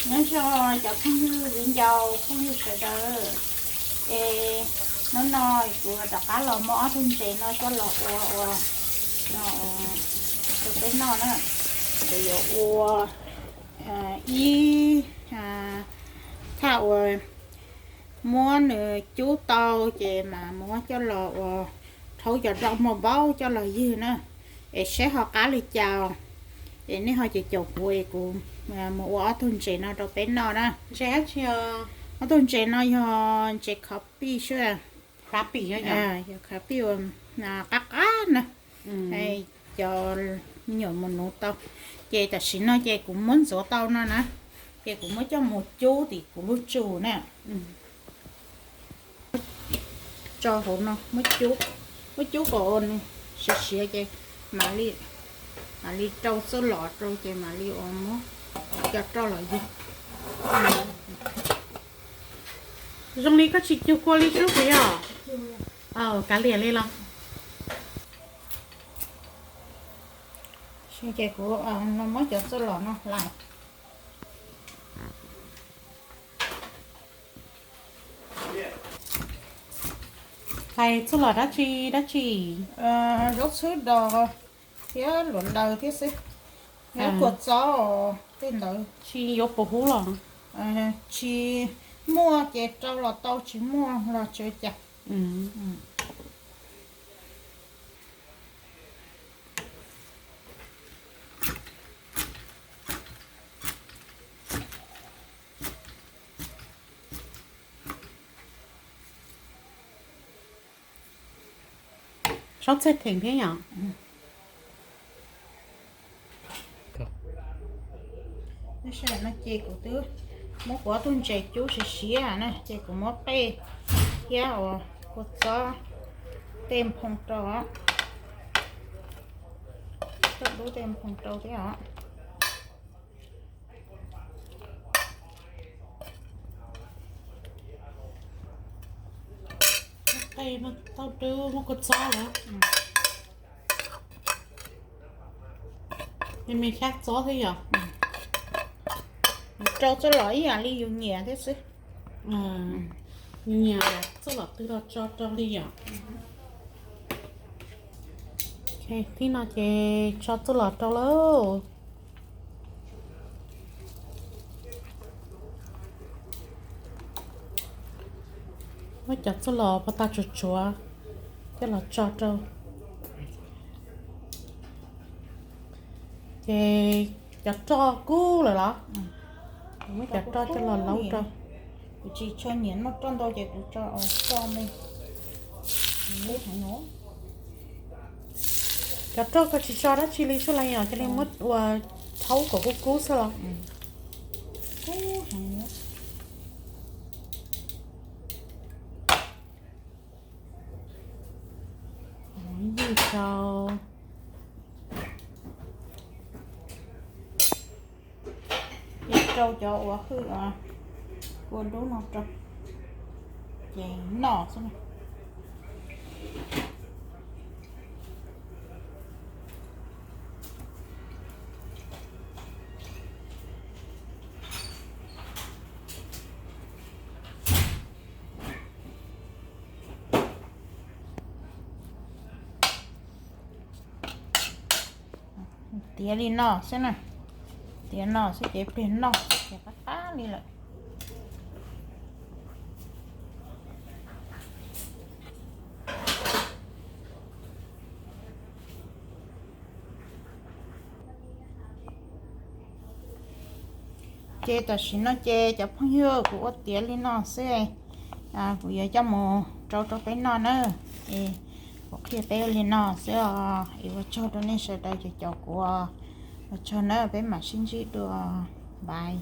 Nyob zoo cov phooj ywg viv ncaus phooj ywg sawv daws, es hnub no kuv rov qab los muab ob tug ntses no coj los ua ua rau peb noj na. Kuv yuav ua ib thaj uas muab nws cub tau ces mas muab coj los ua rhaub cov rau muag npaub coj los ywg na, es saib ho qab li cas, es nej ho caum caum kuv es kuv mus ua ob tug ntses no rau peb noj na. Ob tug ntses no yog ntses khav pij xwb, yog khav pij uas qab qab na, cov me nyuam mus nuv tau. Ces tam sim no ces kuv muab ntxuav tau no na, ces kuv muab coj mus cub tim kuv lub tsum na. Tso hauv no, muab cub kom siav siav ces mam li rau txuj lom rau ces mam li ua muab cov roj los ywg. Zoo li koj tsis cug kua li sub puas yog? Kav liam li los. Ces kuv muab cov txuj lom no hlais. Hlais txuj lom dab tsi dab tsi? Zaub txhwb dos thiab luam daws thiab xwb, thiab kua txob tej ntawd. Tsis yuav puas huv los? Tsis muaj ces rau los tau, tsis muaj los tsis ua cas. Tsob txhej theem thiab yom. Tab sis no ces kuv twb muab kuv ob tug ntses cub siav siav na, ces kuv muab qej thiab uas kua txob tej nphoo rau, tej dub tej nphoo rau thiab os. Qej no tau dub, muab kua txob los. Me xyab txob thiab yom. Rau txuj lom ib yam li yus nyiam thiab xwb. Yus nyiam txuj lom twg los tso rau li yom. Thib no ces tso txuj lom rau lauj. Muab cov txuj lom pov tag tsuav tsuav coj los tso rau. Ces cov roj kub lawm los? Muab cov roj coj los laub rau. Kuv tsis tshua nyiam noj roj ntau ces kuv tso roj me. Cov roj koj tsis tso dab tsi li sub las yom, cia li muab ua thaub kom kub kub xwb los? Ywg rau. Ces rau cov uas hwj kua dub no rau, ces noj xwb na. Tiav li no xwb na, tiav no xwb ces pliag noj xwb ces qab qab li lawm. Ces tam sim no ces cov phooj ywg, kuv ua tiav li no xwb, kuv yuav coj mus rau rau peb noj na. Es kuv qhia peb li no xwb os, es ua tsaug rau nej sawv daws caum kuv, ua tsaug na, peb mam sib ntsib dua, bye.